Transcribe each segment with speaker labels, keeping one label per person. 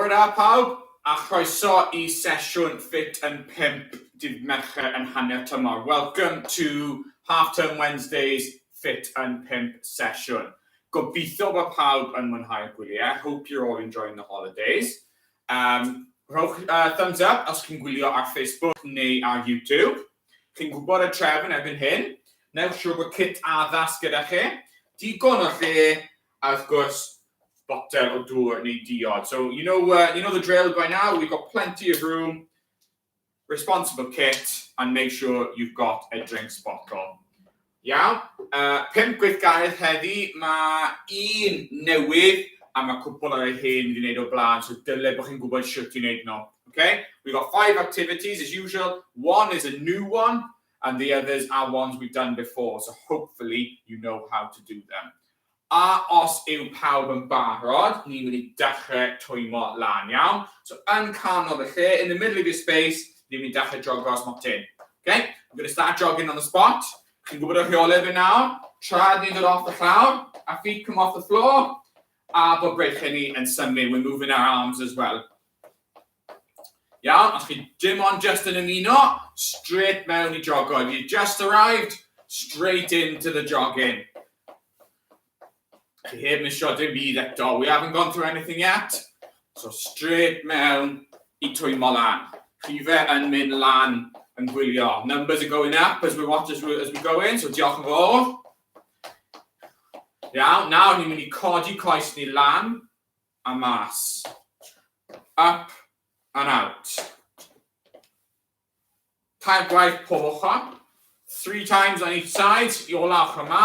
Speaker 1: Bore da pawb, a chroeso i sesiwn Ffit yn Pump dydd Mercher yn hanner tymor. Welcome to Half Term Wednesdays Ffit yn Pump sesiwn. Gobeithio bod pawb yn mwynhau'r gwyliau. Hope you're all enjoying the holidays. Um, rhowch uh, thumbs up os chi'n gwylio ar Facebook neu ar YouTube. Chi'n gwybod y trefn erbyn hyn. Newch siŵr bod kit addas gyda chi. Digon o lle, a wrth gwrs, botel o dŵr neu diod. So you know, uh, you know the drill by now. We've got plenty of room. Responsible kit and make sure you've got a drinks bottle. Iawn, uh, pimp gweithgaredd heddi, mae un newydd a mae cwpl o'r hen wedi wneud o blaen, so dyle bod chi'n gwybod sut i wneud nhw. Okay? We've got five activities as usual. One is a new one, and the others are ones we've done before, so hopefully you know how to do them. A os yw pawb yn barod, ni'n mynd i dechrau twymo lan, iawn? So yn canol y lle, in the middle of your space, ni'n mynd i dechrau jogo smotyn. Okay? I'm going to start jogging on the spot. Chi'n gwybod y rheolau fe nawr? Traed ni'n dod off y llawr, our feet come off the floor, a bod breichiau ni yn symud. We're moving our arms as well. Iawn, os chi dim ond just yn ymuno, straight mewn i jogo. If you just arrived, straight into the jogging. Chi heb misio dim byd eto. We haven't gone through anything yet. So straight mewn i twymo lan. Rhifau yn mynd lan yn gwylio. Numbers are going up as we watch as we, as we go in, so diolch yn fawr. Iawn, nawr ni'n mynd i codi coes ni lan a mas. Up and out. Tair gwaith pob ochr. Three times on each side, i ola ochr yma.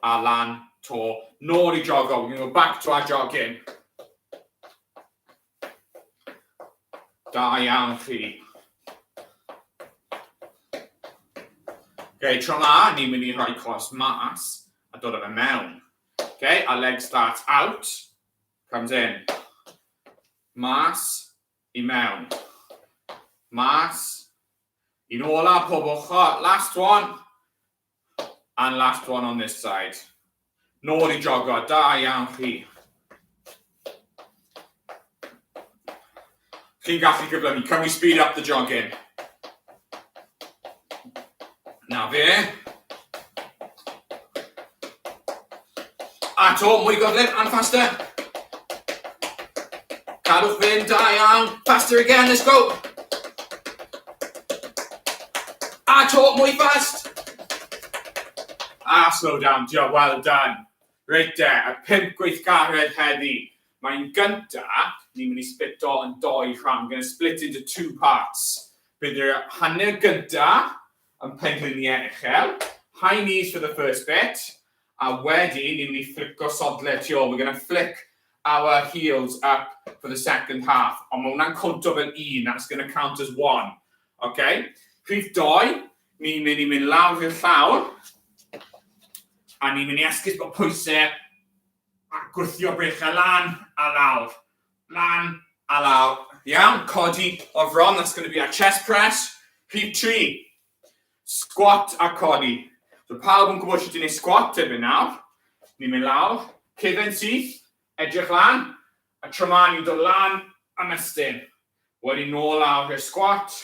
Speaker 1: A lan to. Nôl i jogo. We're going to go back to our jogging. Da iawn chi. Okay, tro ma, ni'n mynd i rhoi coes mas a dod â fe mewn. Okay, our leg starts out, comes in. Mas, i mewn. Mas, Un ola, pob ochr. Last one. And last one on this side. Nôl i jogo. Da iawn chi. Chi'n gallu gyflymu. Can we speed up the jogging? Na fe. A to, mwy gyflym, and faster. Cadwch fynd, da iawn. Faster again, let's go. A to, mwy fast. A slow down, diolch, well done. Reit de, y pimp gweithgaredd heddi. Mae'n gynta, ni'n mynd i splito yn doi rhan. We're going to split into two parts. Bydd yr hanner gynta yn pengliniau uchel. High knees for the first bit. A wedyn, ni'n mynd i fflico sodle tu ôl. We're going to flick our heels up for the second half. Ond mae hwnna'n cwnto fel un. That's going to count as one. Okay? Rhif doi, ni'n mynd i mynd lawr i'r llawr. A ni'n mynd i esgus bod pwysau a gwthio breichiau lan a lawr. Lan a lawr. Iawn, codi o'r fron, that's going to be our chest press. Rhif 3, squat a codi. So pawb yn gwybod sut i wneud squat erbyn nawr. Ni'n mynd lawr, cefen syth, edrych lan, a tro ma ni'n dod lan a mestyn. Wedyn nôl lawr i'r squat,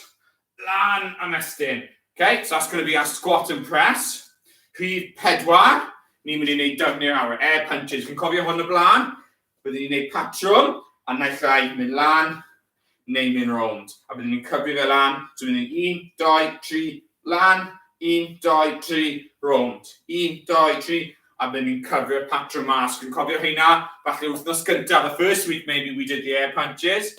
Speaker 1: lan a mestyn. Okay, so that's going to be our squat and press. Rhif pedwar, ni'n mynd i wneud dyfnu'r awyr, air punches. Chi'n cofio hwn y blaen? Byddwn ni'n gwneud patrwm, a naill ai mynd lan, neu mynd rownd. A byddwn ni'n cyfri fe lan, so byddwn ni'n 1, 2, 3, lan, 1, 2, 3, rownd. 1, 2, 3, a byddwn ni'n cyfri'r patrwm mas. Chi'n cofio heina? Falle wythnos gyntaf, the first week maybe we did the air punches.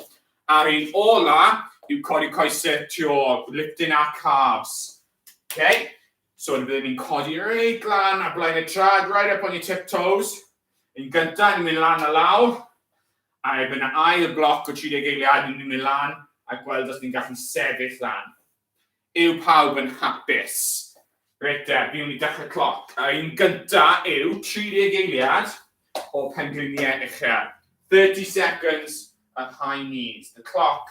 Speaker 1: A'r un ola yw codi coesau tu ôl, lifting our calves. Okay? So byddwn ni'n codi reit lan a blaen y traed, right up on your tiptoes. Yn gyntaf, ni'n mynd lan a lawr. A erbyn y ail bloc o 30 eiliad, ni'n mynd lan a gweld os ni'n gallu sefyll lan. Yw pawb yn hapus? Reit de, fi'n mynd i dechrau cloc. A un gynta yw 30 eiliad o pengliniau uchel. 30 seconds of high knees. The clock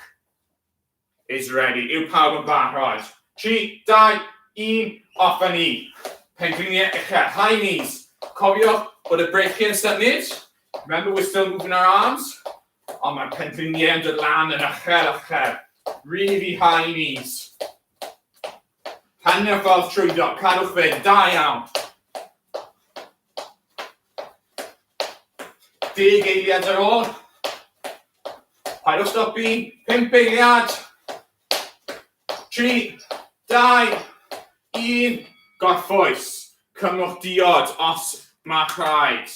Speaker 1: is ready. Yw pawb yn barod? 3, 2, 1, off â ni. Pengliniau uchel, high knees. Cofiwch bod y breichiau'n symud. Remember, we're still moving our arms, ond mae'r pengliniau yn dod lan yn uchel, uchel. Really high knees. Hanner ffordd trwyddo, cadwch fynd, da iawn. 10 eiliad ar ôl. Paid o stopi, 5 eiliad. 3, 2, 1, gorffwys. Cymrwch diod os mae rhaid.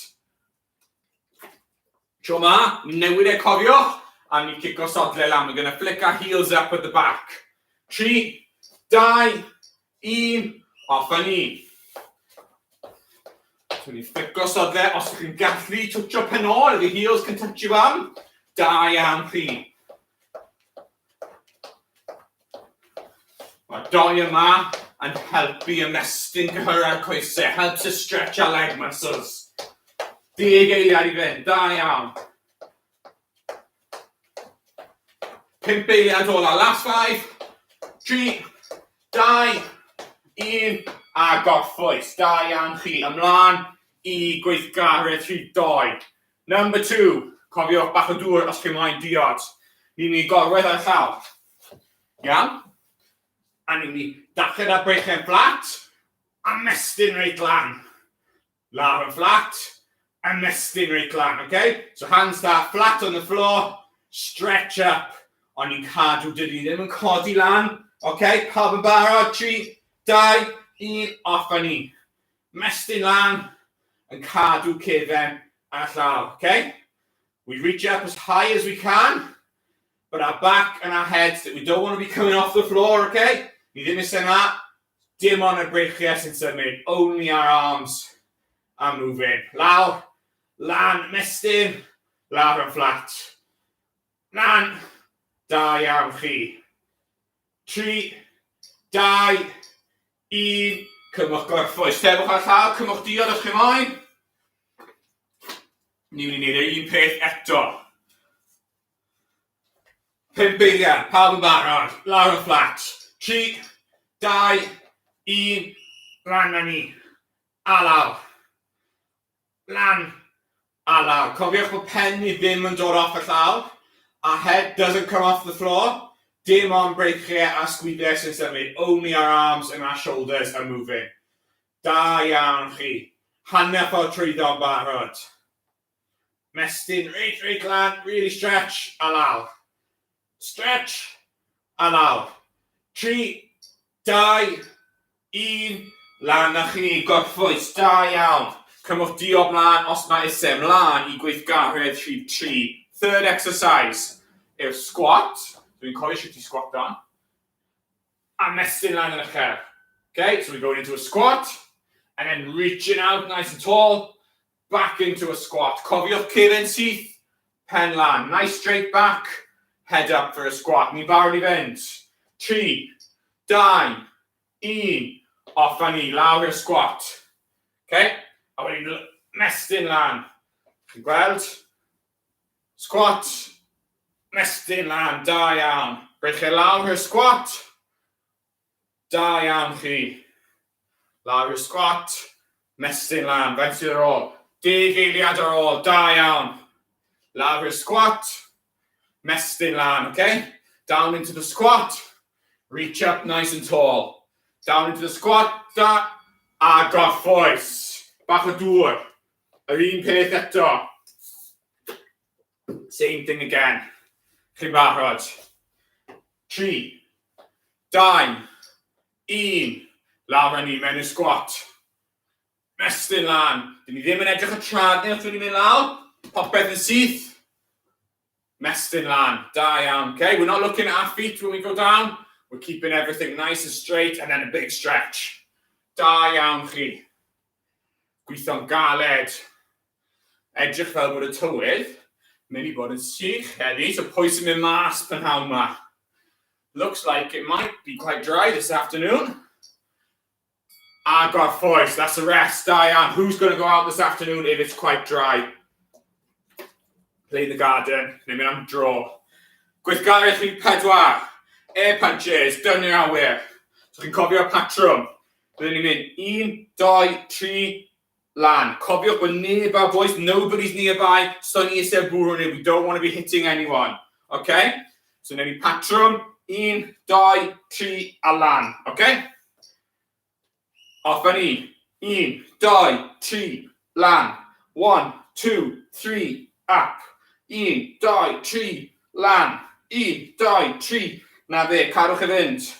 Speaker 1: Tro ma, ni'n newid e, cofiwch, a ni'n cico sodle lan. We're going to flick our heels up at the back. 3, 2, 1, off â ni. So ni'n flico sodle, os ydych chi'n gallu twtio pen ôl, the heels can touch your bum. Da iawn chi. Mae'r doi yma yn helpu ymestyn cyhyrau'r coesau, helps to stretch our leg muscles. 10 eiliad i fynd, da iawn. 5 eiliad ola, last 5, 3, 2, 1, a gorffwys. Da iawn chi, ymlaen i gweithgaredd rhif 2. Number 2, cofiwch bach o dŵr os chi moyn diod. Ni'n mynd i gorwedd ar y llawr. Iawn? A ni'n mynd i dached ar breichiau'n fflat, a mestyn reit lan. Lawr yn fflat, a mestyn reit lan, okay? So hands start flat on the floor, stretch up. Ond ni'n cadw, dydyn ni ddim yn codi lan. Okay? Pawb yn barod? 3, 2, 1, off â ni. Mestyn lan, yn cadw cefen a llaw, okay? We reach up as high as we can, but our back and our heads, that we don't want to be coming off the floor, okay? Ni ddim eisiau na, dim ond y breichiau sy'n symud, only our arms are moving. Lawr, lan, mestyn, lawr yn fflat. Lan, da iawn chi. 3, 2, 1, cymwch gorffwys. Tefwch ar llaw, cymwch diod os chi moyn. Ni'n mynd i wneud yr un peth eto. 5 eiliad, pawb yn barod, lawr yn fflat. 3, 2, 1, lan â ni. A lawr. Lan a lawr. Cofiwch bod pen ni ddim yn dod off y llawr. Our head doesn't come off the floor. Dim ond breichiau a sgwydau sy'n symud. Only our arms and our shoulders are moving. Da iawn chi. Hanner ffordd trwyddo'n barod. Mestyn reit, reit lan. Really stretch a lawr. Stretch a lawr. 3, 2, 1, lan â chi, gorffwys, da iawn. Cymwch dio mlaen os mae eisiau, mlaen i gweithgaredd rhif 3. Third exercise yw'r squat. Dwi'n cofio sut i squat on. A mestyn lan yn uchel. Okay, so we're going into a squat, and then reaching out nice and tall, back into a squat. Cofiwch cefen syth, pen lan. Nice straight back, head up for a squat. Ni'n barod i fynd. 3, 2, 1, off â ni, lawr i'r squat. Okay? A wedyn mestyn lan. Chi'n gweld? Squat, mestyn lan, da iawn. Breichiau lawr i'r squat. Da iawn chi. Lawr i'r squat, mestyn lan, faint sydd ar ôl? 10 eiliad ar ôl, da iawn. Lawr i'r squat, mestyn lan, okay? Down into the squat, reach up nice and tall. Down into the squat, da, a gorffwys. Bach o dŵr. Yr un peth eto. Same thing again. Chi'n barod? 3, 2, 1. Lawr â ni mewn i'r squat. Mestyn lan. Dyn ni ddim yn edrych y trad ni wrth i ni mynd lawr. Popeth yn syth. Mestyn lan. Da iawn. Okay, we're not looking at our feet when we go down. We're keeping everything nice and straight and then a big stretch. Da iawn chi. Gweithio'n galed. Edrych fel bod y tywydd mynd i bod yn sych heddi, so pwy sy'n mynd mas prynhawn 'ma? Looks like it might be quite dry this afternoon. A gorffwys, that's a rest, da iawn. Who's going to go out this afternoon if it's quite dry? Play in the garden, neu mynd am dro. Gweithgaredd rhif 4, air punches, dynnu'r awyr. So chi'n cofio'r patrwm. Byddwn ni'n mynd 1, 2, 3, Lan. Cofiwch bod neb ar bwys, nobody's nearby, so ni eisiau bwrw neb, we don't want to be hitting anyone. Okay? So newn ni patrwm, 1, 2, 3, a lan. Okay? Off â ni. 1, 2, 3, lan. 1, 2, 3, up. 1, 2, 3, lan. 1, 2, 3. Na fe, cadwch i fynd.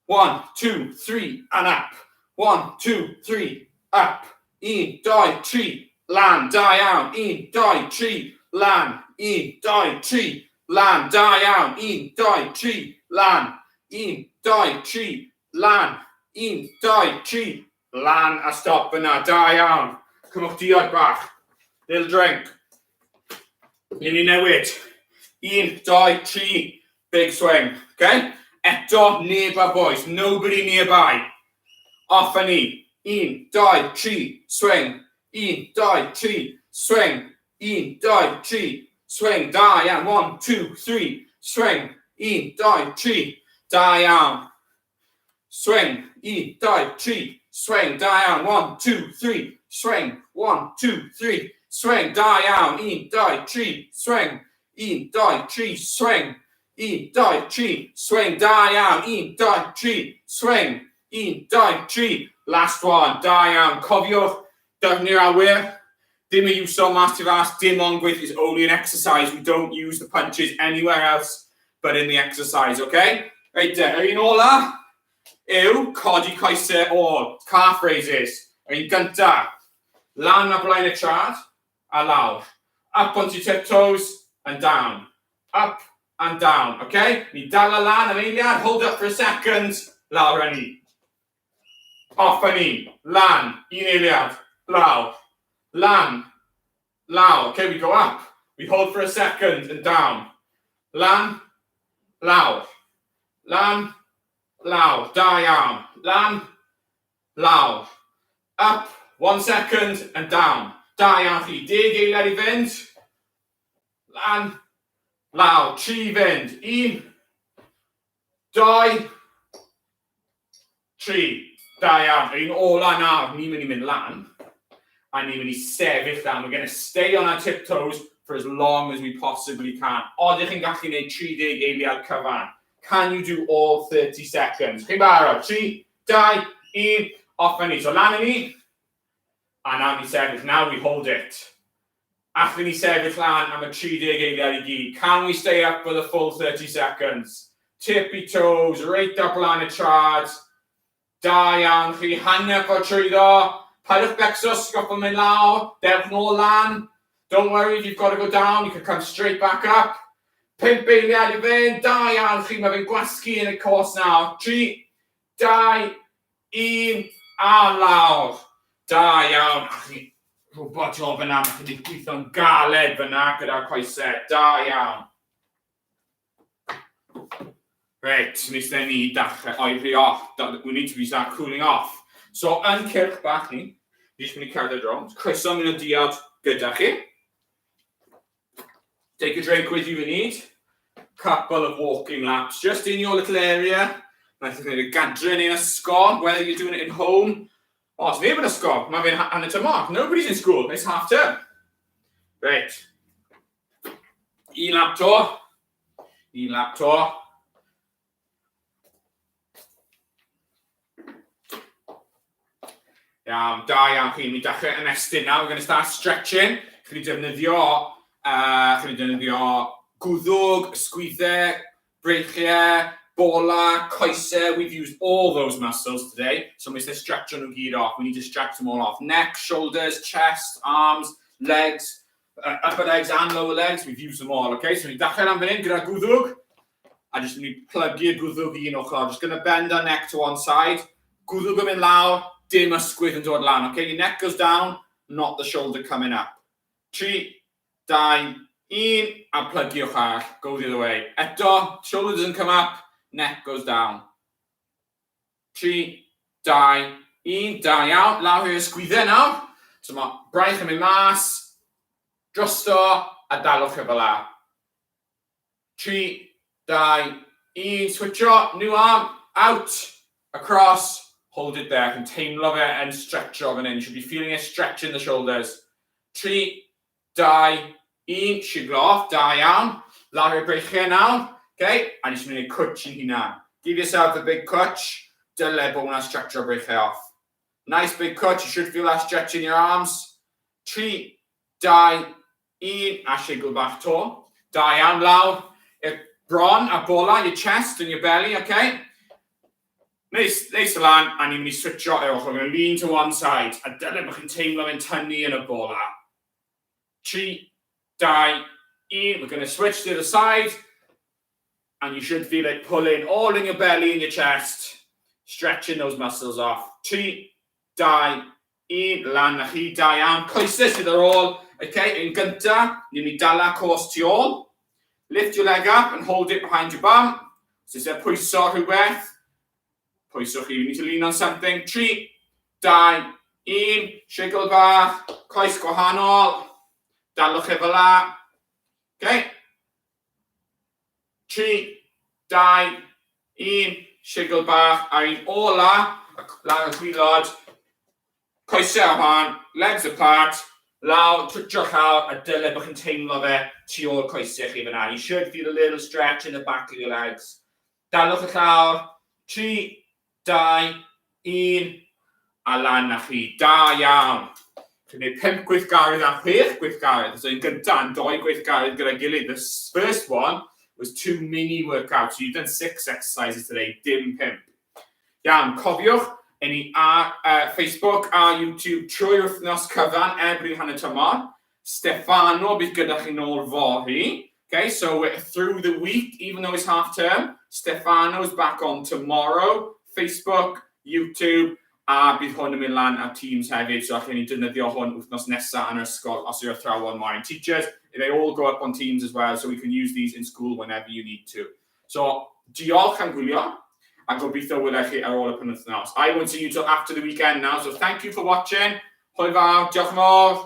Speaker 1: 1, 2, 3, and up. 1, 2, 3, up. 1, 2, 3, lan. Da iawn. 1, 2, 3, lan. 1, 2, 3, lan. Da iawn. 1, 2, 3, lan. 1, 2, 3, lan. 1, 2, 3, lan a stop yna. Da iawn. Cymwch diod bach. Little drink. Ni'n ni newid. 1, 2, 3, big swing. Okay? Eto, neb ar bwys. Nobody nearby. Off â ni. 1, 2, 3, swing. 1, 2, 3, swing. 1, 2, 3, swing. Da iawn. 1, 2, 3, swing. 1, 2, 3. Da iawn. Swing. 1, 2, 3, swing. Da iawn. 1, 2, 3, swing. 1, 2, 3, swing. Da iawn. 1, 2, 3, swing. 1, 2, 3, swing. 1, 2, 3, swing. Da iawn. 1, 2, 3, swing. 1, 2, 3. Last one. Da iawn. Cofiwch, defnyddio'r awyr. Dim y iwso mas tu fas, dim ond gweithio. It's only an exercise. We don't use the punches anywhere else but in the exercise, okay? Reit te, yr un ola yw codi coesau ôl, calf raises. Yr un gynta, lan a blaen y trad, a lawr. Up onto your tiptoes and down. Up and down, okay? Ni dal y lan am eiliad, hold up for a second, lawr â ni. Off â ni, lan, un eiliad, lawr, lan, lawr. Okay, we go up. We hold for a second and down. Lan, lawr, lan, lawr. Da iawn. Lan, lawr. Up, 1 second and down. Da iawn chi. 10 eiliad i fynd. Lan, lawr. 3 fynd. 1, 2, 3. Da iawn. Yr un ola nawr, ni'n mynd i mynd lan. A ni'n mynd i sefyll lan. We're going to stay on our tiptoes for as long as we possibly can. Odych chi'n gallu gwneud 30 eiliad cyfan? Can you do all 30 seconds? Chi'n barod? 3, 2, 1, off â ni. So lan â ni. A nawr ni sefyll. Now we hold it. Allwn ni sefyll lan am y 30 eiliad i gyd? Can we stay up for the full 30 seconds? Tippy toes, reit up lan y trad. Da iawn chi, hanner ffordd trwyddo. Paidwch becso, sgwffo mynd lawr, dewch nôl lan. Don't worry if you've got to go down, you can come straight back up. 5 eiliad i fynd, da iawn chi, mae fe'n gwasgu yn y coes nawr. 3, 2, 1, a lawr. Da iawn, a chi rhywbeth job yna, mae chi wedi gweithio'n galed fyna gyda'r coesau. Da iawn. Reit, nes ni dechrau oeri off. We need to be start cooling off. So, yn cyrch bach ni, ni jyst mynd i cerdded rownd. Croeso mynd o diod gyda chi. Take a drink with you if you need. Couple of walking laps just in your little area. Naill chi'n gwneud y gadre neu'n ysgol, whether you're doing it in home. O, oh, neb yn ysgol. Mae fe'n hanner tymor. Nobody's in school. It's half term. Reit. Un lap to. Un lap to. Iawn, da iawn chi. Mi dechrau ymestyn now. We're going to start stretching. Chi wedi defnyddio gwddwg, ysgwyddau, breichiau, bola, coesau. We've used all those muscles today. So we eisiau stretch nhw gyd off. We need to stretch them all off. Neck, shoulders, chest, arms, legs, upper legs and lower legs. We've used them all, okay? So ni'n dechrau lan fan hyn gyda gwddwg. A jyst yn plygu'r gwddwg i un ochr. Just gonna bend our neck to one side. Gwddwg yn mynd lawr, dim ysgwydd yn dod lan, okay? Your neck goes down, not the shoulder coming up. 3, 2, 1, a plygu ochr arall. Go the other way. Eto, shoulder doesn't come up, neck goes down. 3, 2, 1, da iawn. Lawr i'r ysgwyddau nawr. So mae braich yn mynd mas, drosto, a dalwch e fel la. 3, 2, 1, switcho, new arm, out, across, hold. Hold it there. Chi'n teimlo fe yn stretcho fan hyn. You should be feeling it stretching the shoulders. 3, 2, 1. Siglo off. Da iawn. Lawr i'r breichiau nawr. Okay? A ni eisiau mynd i cwtch i'n hunan. Give yourself a big cwtch. Dyle bod hwnna'n stretcho breichiau off. Nice big cwtch. You should feel that stretch in your arms. 3, 2, 1. A sigl bach to. Da iawn, lawr. I'r bron a bola, your chest and your belly, okay? Neis, neis y lan, a ni'n mynd i switcho i'r ochr. We're going to lean to one side. A dyle bod chi'n teimlo fe'n tynnu yn y bola. 3, 2, 1. We're going to switch to the other side. And you should feel it pulling all in your belly and your chest. Stretching those muscles off. 3, 2, 1. Lan â chi, da iawn. Coesau sydd ar ôl. Okay, yn gynta, ni'n mynd i dala coes tu ôl. Lift your leg up and hold it behind your bum. So eisiau pwyso rhywbeth. Pwyso chi, you need to lean on something. 3, 2, 1. Sigl bach. Coes gwahanol. Dalwch e fel la. Okay. 3, 2, 1. Sigl bach. A un ola, lan y gwaelod. Coesau ar wahân, legs apart, lawr, twtio llawr, a dyle bod chi'n teimlo fe tu ôl coesau chi fyna. You should feel a little stretch in the back of your legs. Dalwch y llawr, 3, 2, 1, a lan â chi. Da iawn. Chi'n gwneud 5 gweithgaredd a 6 gweithgaredd. So un gyntaf yn doi gweithgaredd gyda'i gilydd. The first one was two mini workouts. So you've done six exercises today, dim pump. Iawn, cofiwch, en ni ar Facebook a YouTube trwy'r wythnos cyfan erbyn hanner tymor. Stefano bydd gyda chi nôl fory. Okay, so through the week, even though it's half term, Stefano's back on tomorrow. Facebook, YouTube, a bydd hwn yn mynd lan ar Teams hefyd, so allwn ni defnyddio hwn wythnos nesaf yn yr ysgol os yw'r athrawon moyn. Teachers, they all go up on Teams as well, so we can use these in school whenever you need to. So, diolch am gwylio, a gobeithio welai chi ar ôl y penwythnos. I won't see you till after the weekend now, so thank you for watching. Hwyl fawr, diolch yn fawr.